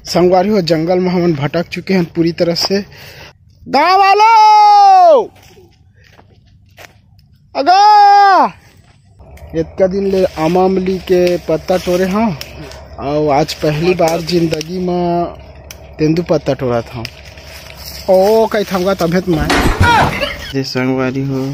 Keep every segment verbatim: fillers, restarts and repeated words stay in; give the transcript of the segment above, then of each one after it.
संगवारी हो, जंगल में हमन भटक चुके हैं पूरी तरह से। गाँव वालों, अगा, इतका दिन ले अमली के पत्ता टोरे हव, अउ आज पहली बार जिंदगी में तेंदू पत्ता टोरत हव। ओ, कई थमगा तभे त मैं। ये संगवारी हो,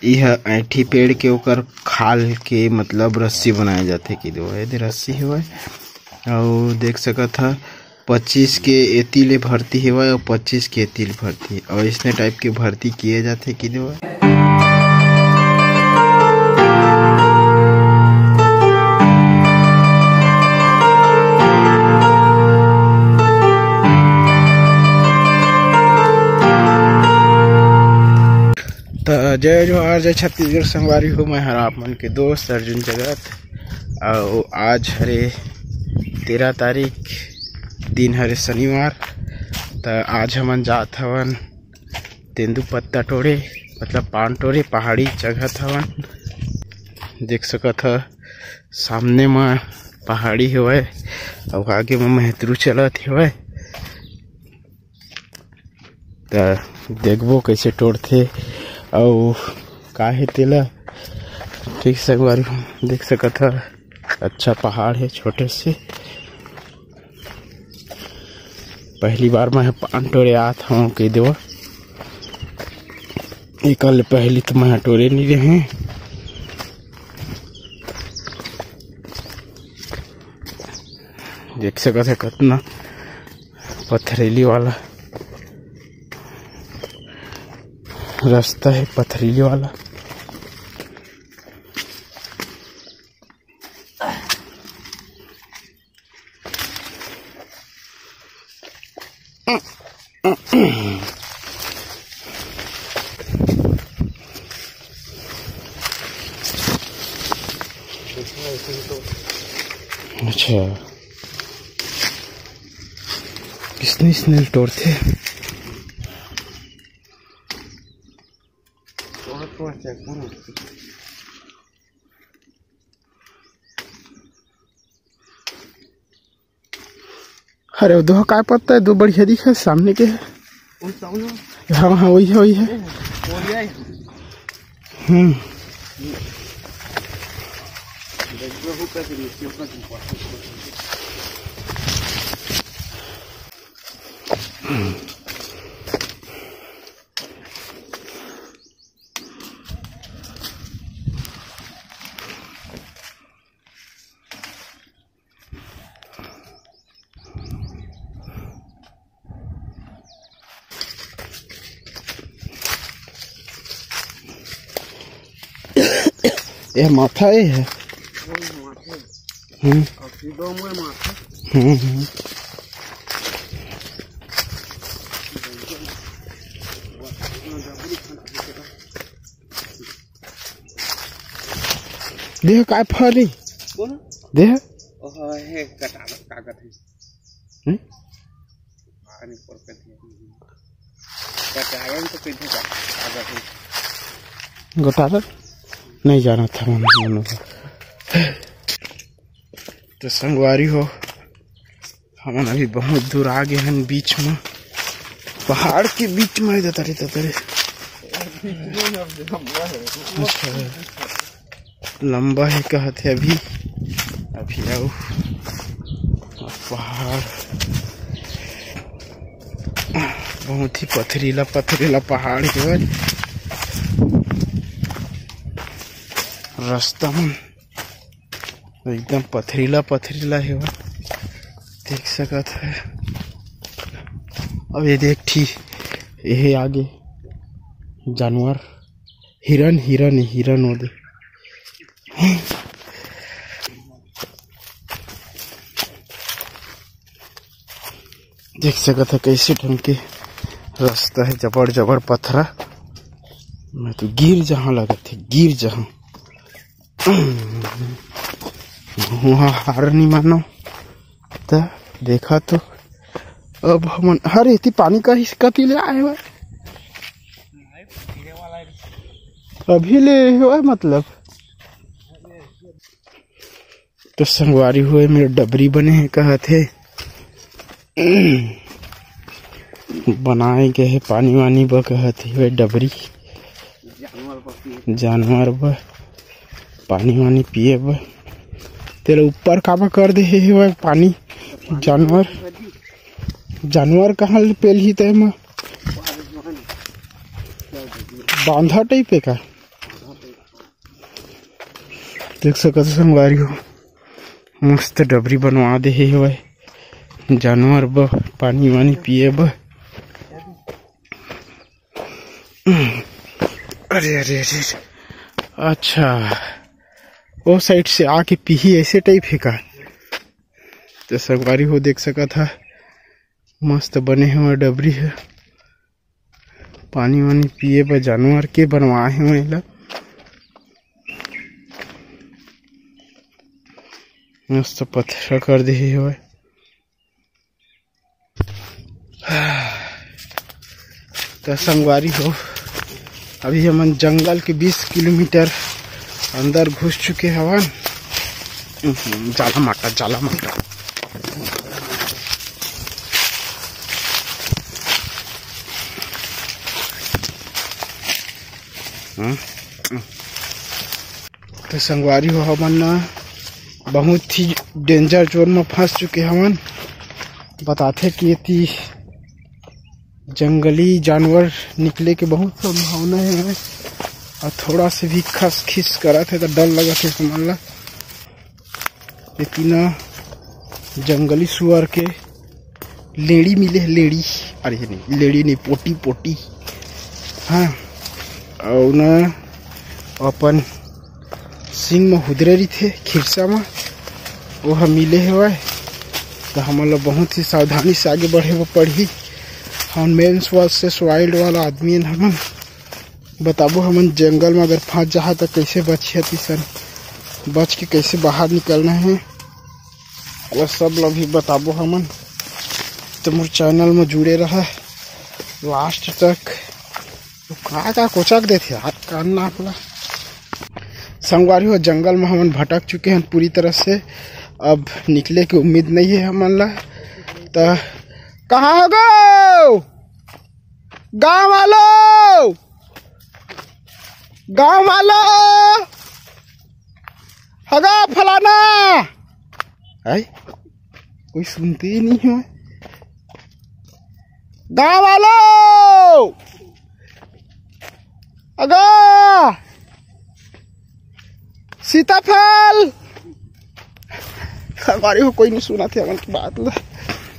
यह ऐंठी पेड़ के ओकर खाल के मतलब रस्सी बनाए जाथे कि दो, ये दे रस्सी हवय। अउ देख सकत ह, पच्चीस के एती ले भर्ती हेवय अउ पच्चीस के एती ले भर्ती, अउ इसने टाइप के भर्ती किए जाथे कि देवय। त जय जोहार, जय छत्तीसगढ़ संगवारी हो, मैं हर आप मन के दोस्त अर्जुन जगत। अउ आज हरे तेरह तारीख, दिन हरे शनिवार। त आज हमन जात हवन तेंदू पत्ता टोरे, मतलब पान टोरे, पहाड़ी जगह हवन। देख सकत ह सामने म पहाड़ी हेवय, अउ आगे म महतरू चलत हेवय। त देखबो कइसे टोरथे अउ का हे तेला। ठीक संगवारी हो, देख सकत ह, अच्छा पहाड़ हे छोटे से। पहली बार मैं पान टोरे आत हव कह देवा, एकर ले पहली तो मैं टोरे नहीं रहे। देख सकत ह कतना पथरीली वाला रास्ता हे, पथरीली वाला। अच्छा, किसने इसने तोड़ते? अरे, वो दो काय पत्ता है, दो बढ़िया दिखा है सामने के। हाँ, हाँ, वही है, वही है। हम्म। ये माथा ये है। हम्म। हम्म, हम्म। देह काय फरी? कौन? देह? ओह, हे कटावत कागत है। हम्म? पानी पर कट गया। कटावन तो कइसे का-, कागत है। गोटावत? नहीं जाना था मन, मन। तो संगवारी हो, हमन अभी बहुत दूर आ गए हन, बीच में, पहाड़ के बीच में। दतरे, दतरे। अच्छा, लंबा है कहत है अभी, अभी आओ। पहाड़ बहुत ही पथरीला, पथरीला पहाड़ है। रास्ता मन एकदम पथरीला पथरीला हेवय, देख सकत है। अब ये देख ठी, ये आगे जानवर, हिरन, हिरन, हिरन ओदे। देख सकत है कैसे ढंग के रास्ता है, जबड़ जबड़ पथरा। मैं तो गिर जहाँ लगत है, गिर जहाँ। वहाँ हार नहीं मानो। त देखा तो अब हमन हर एती पानी का हिस्सा कती ले आए हुए। अभी ले हुआ मतलब। तो संगवारी हुए मेरे डबरी बने हैं कहत है। बनाए गए हे पानी वानी बर, कहत हे डबरी, जानवर बर पानी वानी पिए बर। तेला ऊपर काबर कर दे हे भाई पानी? जानवर, जानवर कहाँ ले पेलही ते म? बांधा टाइप हे का? देख सकत हो संगवारी हो, मस्त डबरी बनवा दे हे हवय जानवर बर पानी वानी पिए बर। अरे, अरे, अरे, अरे। अच्छा, ओ साइड से आके पीही, ऐसे टाइप हे का? तो संगवारी हो देख सकत हा, मस्त बने हवय डबरी ह, पानी वानी पिए बर जानवर के बनवाए हवय एला। मस्त पथरा कर दे हवय। त संगवारी हो, अभी हमन जंगल के बीस किलोमीटर अंदर घुस चुके हवन। उहुं, जाला माटा, जाला माटा। हम्म। तो संगवारी हो, हमन ना बहुत ही danger zone में फंस चुके हवन। बताथे कि एती जंगली जानवर निकले के बहुत संभावना हे और थोड़ा से भी खस खिस करत हे तो डर लगत हे हमन ला। एती ना जंगली सुअर के लेड़ी मिले हे, लेड़ी, अरे नहीं, लेड़ी नहीं, पोटी, पोटी, हाँ, अउ ना अपन सिंग म हुदरे रहिथे, खिरसा म, ओह मिले हवय। त हमन ल बहुत ही सावधानी से आगे बढ़े बर पड़ही। हमन मेन्स वर्सेस वाइल्ड वाला आदमी हन हमन। बताबो हमन जंगल म अगर फंस जाहा त कइसे बचिया तिसन, बच के कइसे बाहर निकलना हे, वो सब ल भी बताबो हमन। त मोर चैनल म जुड़े रहा लास्ट तक। तो का का कोचक देथे यार, कान नाक ला। संगवारी हो, जंगल में हमन भटक चुके हैं पूरी तरह से, अब निकले की उम्मीद नहीं है हमन ला। तो कहाँ हो गो गाँव वालो, गाँव वालो, हगा फलाना, है कोई सुनते ही नहीं है। गाँव वालो, अगा सीताफल। हमारे को कोई नहीं सुना थे हमन की बात ला।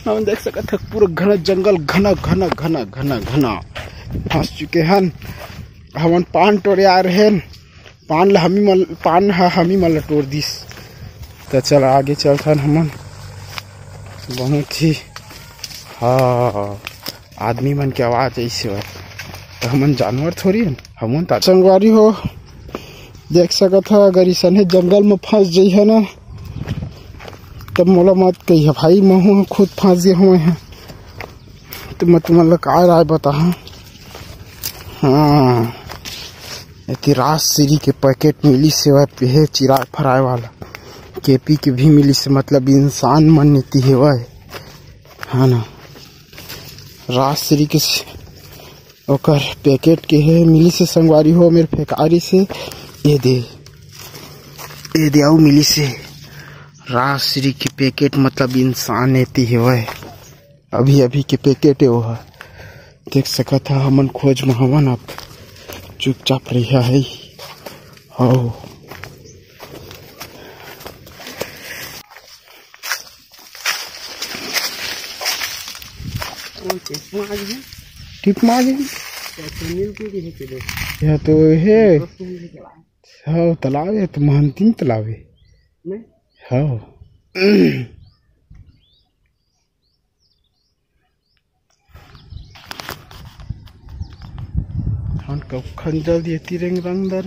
हम देख सकत है पूरा घना जंगल, घना घना घना घना घना फंस चुके हन। हमन पान टोरे आ रहे हैं, पान ला हमी मन, पान ह हमी मन ला टोर दिस। त चल आगे चलथन हमन। बहुत ही, हाँ, आदमी मन के आवाज ऐसे होय, त हमन जानवर थोड़ी हन, हमन त संगवारी हो। देख सकत ह, अगर इसने जंगल में फंस जइहे ना, तब मोला मत कहिए भाई, महू खुद फंस गए हुए हैं। तो मैं तुमन ला का राय बताहा। हाँ, एती राजश्री के पैकेट मिली से, वह पेहे चिराग फराए वाला, केपी के भी मिली से, मतलब इंसान मन नीति हेवय, है ना। राजश्री के स-, ओकर पैकेट के हे मिली से संगवारी हो, मेर फेकारी से, ये दे, ये दे, अउ मिली से राजश्री के पैकेट, मतलब इंसान एती हेवय। अभी अभी के पैकेट हे ओह। देख सकत ह, हमन खोज म हवन, अब चुपचाप रहिया है। हौ। टिप मार दे। यह तो हे। हाँ, तालाब हे, तो महंतीन तालाब हे। हाँ। धान कब खंजल दिए तिरंग रंगदार।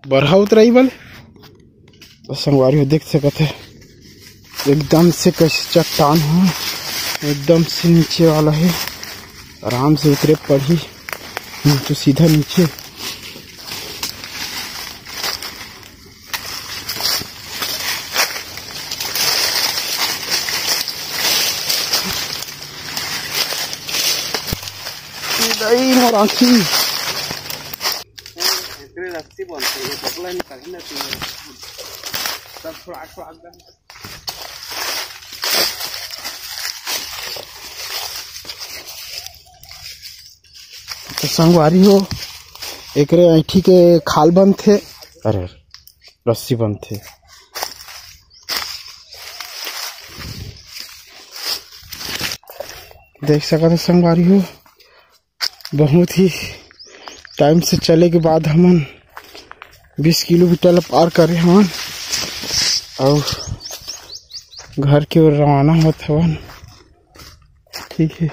बरहा उतराई बल। तो संगवारी हो देख सकत है, एकदम से कैसे चट्टान है, एकदम से नीचे वाला है, आराम से उतरे पड़ही, नहीं तो सीधा नीचे। ए मोर आँखी। एकरे रस्सी बनथे, ये बबला निकाली ना तू। सब थोड़ा, थोड़ा एकदम। तो संगवारी हो, एकरे ऐंठी के खाल बनथे, अरे, रस्सी बनथे। देख सकत हो संगवारी हो, बहुत ही टाइम से चले के बाद हमन बीस किलोमीटर ला पार करे हवन अउ घर के ओर रवाना होत हवन। ठीक है।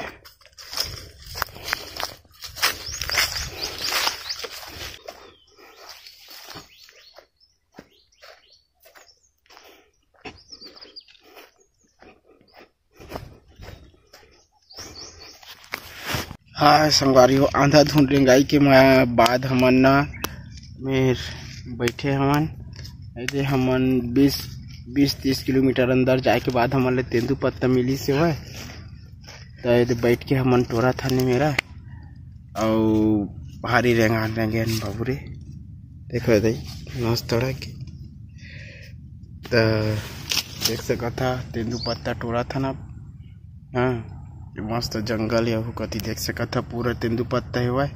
हाँ संगवारी हो, आंधा धुन रेंगाई के मा-, बाद हमन ना मेर बैठे हवन। एदे हमन बीस, बीस तीस किलोमीटर अंदर जाए के बाद हमन ले तेंदू पत्ता मिलिस हवय। त एदे बैठ के हमन टोरत हन मेरा, अउ भारी रेंगान रेंगेन बाबू रे। देखो दई, मस्त तोड़ा के। त देख सकत हा, तेंदू पत्ता टोरत हन अब। हाँ, मस्त जंगल हे, ओहू कति देख सकत हा, पूरा तेंदू पत्ता हेवय।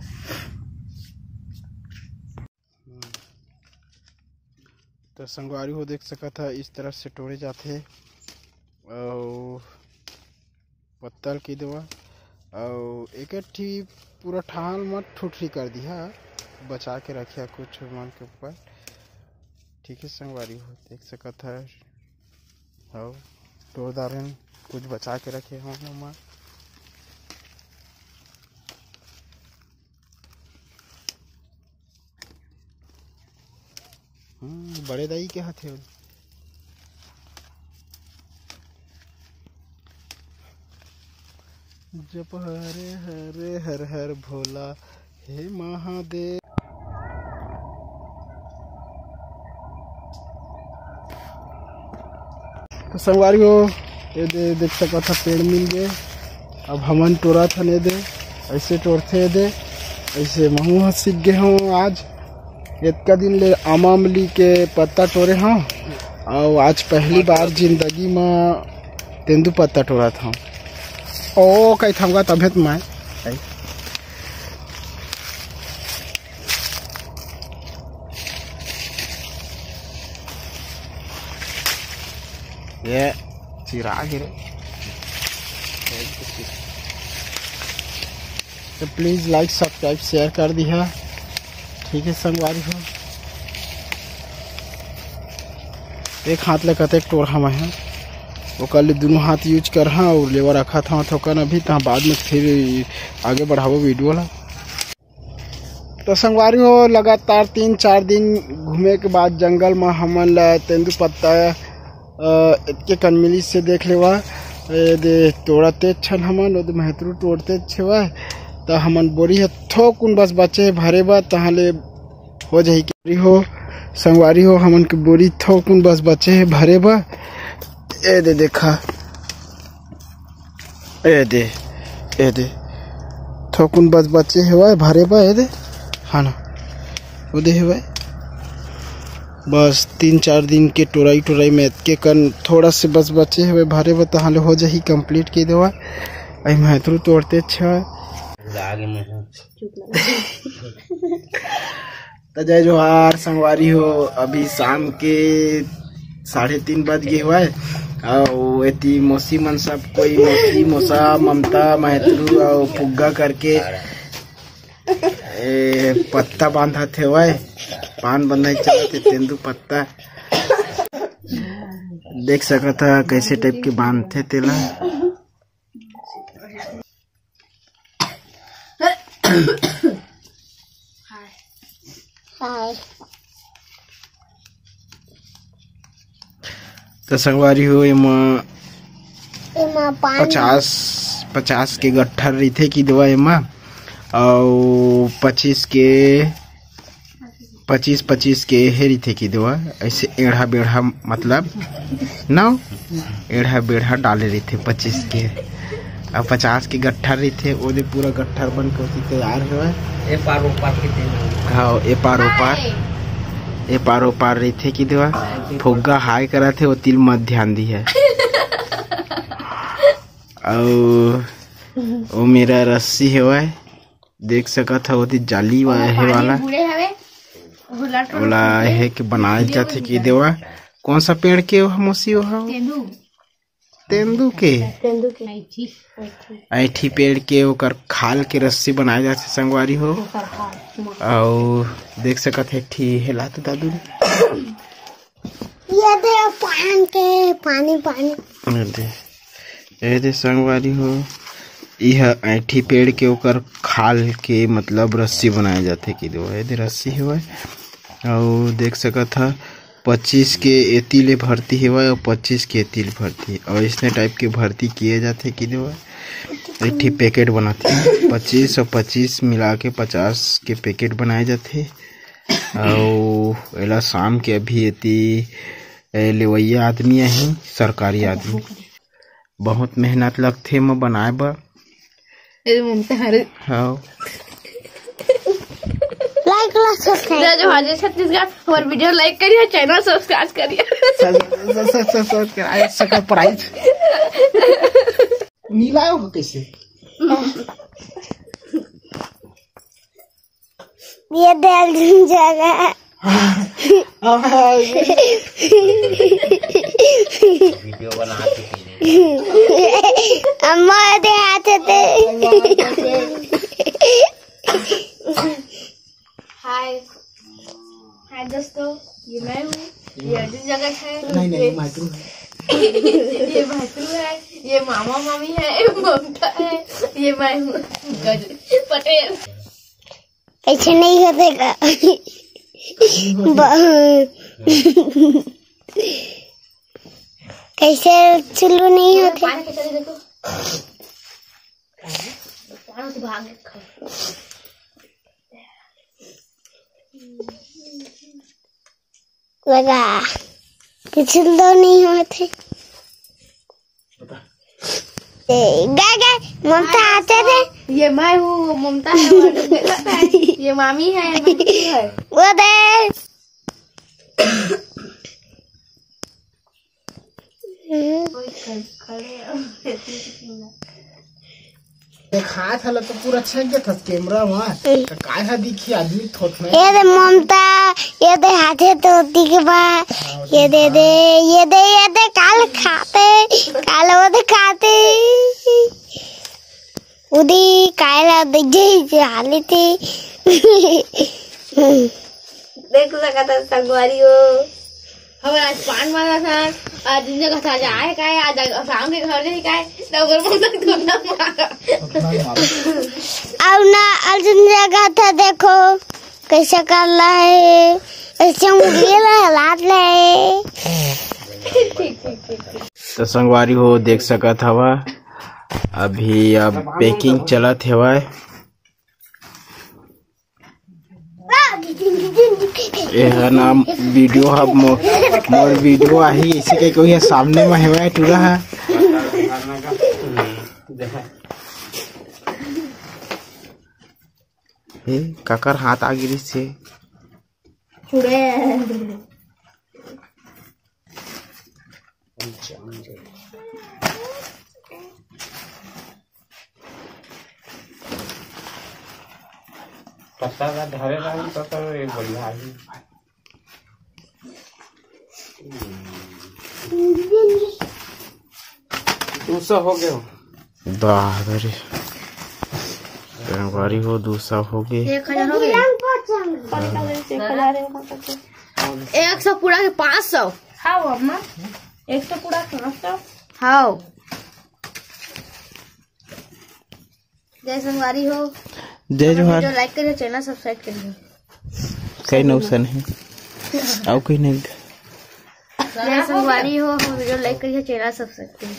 त संगवारी हो, देख सकत हा, इस तरह से टोरे जाथे। अउ पत्तल की देवा, अउ एक ठी पूरा ठाल मत ठुठरी कर दिहा, बचा के रखिया कुछ मन के ऊपर। ठीक है संगवारी हो, देख सकत हा, हव टोर दारेन, कुछ बचा के रखे हव ओमा। हम्म, बड़े दाई के हाथे। जप हरे हरे हर हर भोला, हे महादेव। तो संगवारी हो, ये दे, देख सकत हा, पेड़ मिल गए। अब हमन टोरत हन, ये दे, ऐसे टोरथे, ये दे, ऐसे महू ह सीख गए हूँ आज। इतका दिन ले आम अमली के पत्ता टोरे हूँ, और आज पहली बार जिंदगी में तेंदू पत्ता टोरत हूँ। ओ, कई थमगा तभे तो मैं। ये चिरा गिरे। तो please like, subscribe, share कर दिहा। ठीक है संगवारी हो, एक हाथ ले कतेक टोरहा मैं ह, ओकर ले दोनों हाथ use करहा और लेवा रखत हव थोकन अभी, तहाँ बाद में फिर आगे बढ़ाबो video ला। तो संगवारी हो, लगातार तीन चार दिन घूमे के बाद जंगल में हमन ला तेंदू पत्ता, अ, एतके कन मिलिस हे, देख लेवा। ए दे टोरत हे छन हमन, ओ दे महतरू टोरत हे छेवा। त हमन बोरी ह थोकुन बस बचे हे भरे बर, तहाँ ले हो जाही के हो संगवारी हो, हमन के बोरी थोकुन बस बचे हे भरे बर। ए दे देखा, ए दे, ए दे, थोकुन बस बचे हेवय भरे बर, ए दे, हाँ ना, ओ दे हेवय। बस तीन चार दिन के टोराई, टोराई में एतके कन थोड़ा से बस बचे हेवय भरे बर, तहाँ ले हो जाही complete के देवा। आई महतरू तोरते अच्छा। त जय जोहार संगवारी हो, अभी शाम के साढ़े तीन बज गे हवय। अउ एती मौसी मन सब कोई, मौसी, मौसा, ममता, महतरू अउ फुग्गा करके ए पत्ता बांधत हेवय, पान बंधाई चलत हे, तेंदू पत्ता देख सकत ह कइसे type के बांधथे तेला। हाय। त संगवारी हो, एमा एमा पान पचास, पचास के गट्ठर रहिथे कि दवा एमा, अउ पच्चीस के पच्चीस पच्चीस के हे रहिथे कि देवा, ऐसे एढ़ा बेढ़ा, मतलब ना, एढ़ा बेढ़ा डाले रहिथे पच्चीस के। अब पचास के गट्ठर रहिथे, ओदे पूरा गट्ठर बन के ओती तैयार हवय। ए पार ओ पार के तेल। हाँ, ए पार ओ पार, ए पार ओ पार रहिथे कि देवा। फुग्गा हाय करत हे, ओती ल मत ध्यान दिहे। अउ ओ मेरा रस्सी हवय, देख सकत हव, ओती जाली वा-, हे वाला। ओला हे के बनाए जाथे कि देवा। कौन सा पेड़ के ओ ह, मौसी, ओ ह? तेंदू। तेंदू के? तेंदू के। ऐठी पेड़ के ओकर खाल के रस्सी बनाए जाथे, संगवारी हो। ओकर खाल। अउ देख सकत हे, एक ठी हेला तो दादू। ये दे पान के, पानी, पानी। ये दे, ये दे संगवारी हो, इह ऐठी पेड़ के ओकर खाल के, मतलब, रस्सी बनाए जाथे कि देवा। ये दे रस्सी हेवय, अउ देख सकत ह, पच्चीस के एती ले भर्ती हेवय अउ पच्चीस के एती ले भर्ती, अउ इसने टाइप के भर्ती किए जाथे कि देवा। एक ठी पैकेट बनाथे, पच्चीस अउ पच्चीस मिला के पचास के पैकेट बनाए जाथे। अउ एला शाम के अभी एती, ए, लेवइया आदमी आही, सरकारी आदमी। बहुत मेहनत लगथे एमा बनाए बर। ए, ममता, अरे। हाँ। Like ला subscribe। जय जोहार, जय छत्तीसगढ़। हमारे वीडियो like करिए, चैनल सब्सक्राइब करिए। Subscribe, subscribe, subscribe, price. नीला हो कैसे? ये दे अर्जुन जगह। वीडियो बना चुकी है। अम्मा दे हाथ थे। हाय, हाय दोस्तों, ये मैं हूँ। ये अर्जुन जगत है। नहीं, नहीं, ये माइक्रो है। ये माइक्रो है। ये मामा मामी है, ये ममता है। ये मैं हूँ, गज पटेल। ऐसे नहीं होते का? ब-, कैसे चुल्लू नहीं होते? पानी के चले देखो। पानी तो भाग गया। लगा। कुछ तो नहीं होते। ए, गा, गा, ममता आते थे। ये मैं हूँ, ममता है, वो है। ये मामी है, ये मामी है। वो दे। हम्म। कोई खड़े, खड़े। देखात हला तो पूरा छेक देथस कैमरा म। हम्म। त काय ह दिखी आदमी थोथना। ये दे ममता, ये दे हाथे तोती के बा। हाँ, ये दे दे, ये दे, ये दे काल खाते, काल वो दे खाते। उदी कायला दे जे जे हाले ते। देख सकत ह संगवारी हो। हमर आज पान मारा था, आज जिन जगह था जाए का है, आज शाम के घर जाए का है, तो अगर मन तक धुंधा मारा। अब ना अर्जुन जगह था, देखो कैसे कर रहा है, ऐसे उंगली ला हलात ले। तो संगवारी हो देख सकत हवा, अभी अब पैकिंग चलत हवय। एह नाम वीडियो ह मो-, मोर वीडियो आही, ऐसे कह के ओही सामने में हेवय टूरा ह। ए, काकर हाथ आ गिरिस हे। छुड़े। पत्ता ला धरे रहन तो, तो ये बढ़िया आही। दू सौ हो गए हो। दादा रे। संगवारी हो, दू सौ हो गए। एक हजार हो गए। एक सौ पूरा के पाँच सौ। हाँ, अम्मा। एक सौ पूरा के पाँच सौ। हाँ। जय संगवारी हो। जय जोहार। वीडियो like करिए, चैनल सब्सक्राइब करिए। कई नौसन है। आओ कहीं नहीं। जय संगवारी हो, हम वीडियो like करिए, चैनल सब्सक्राइब करिए।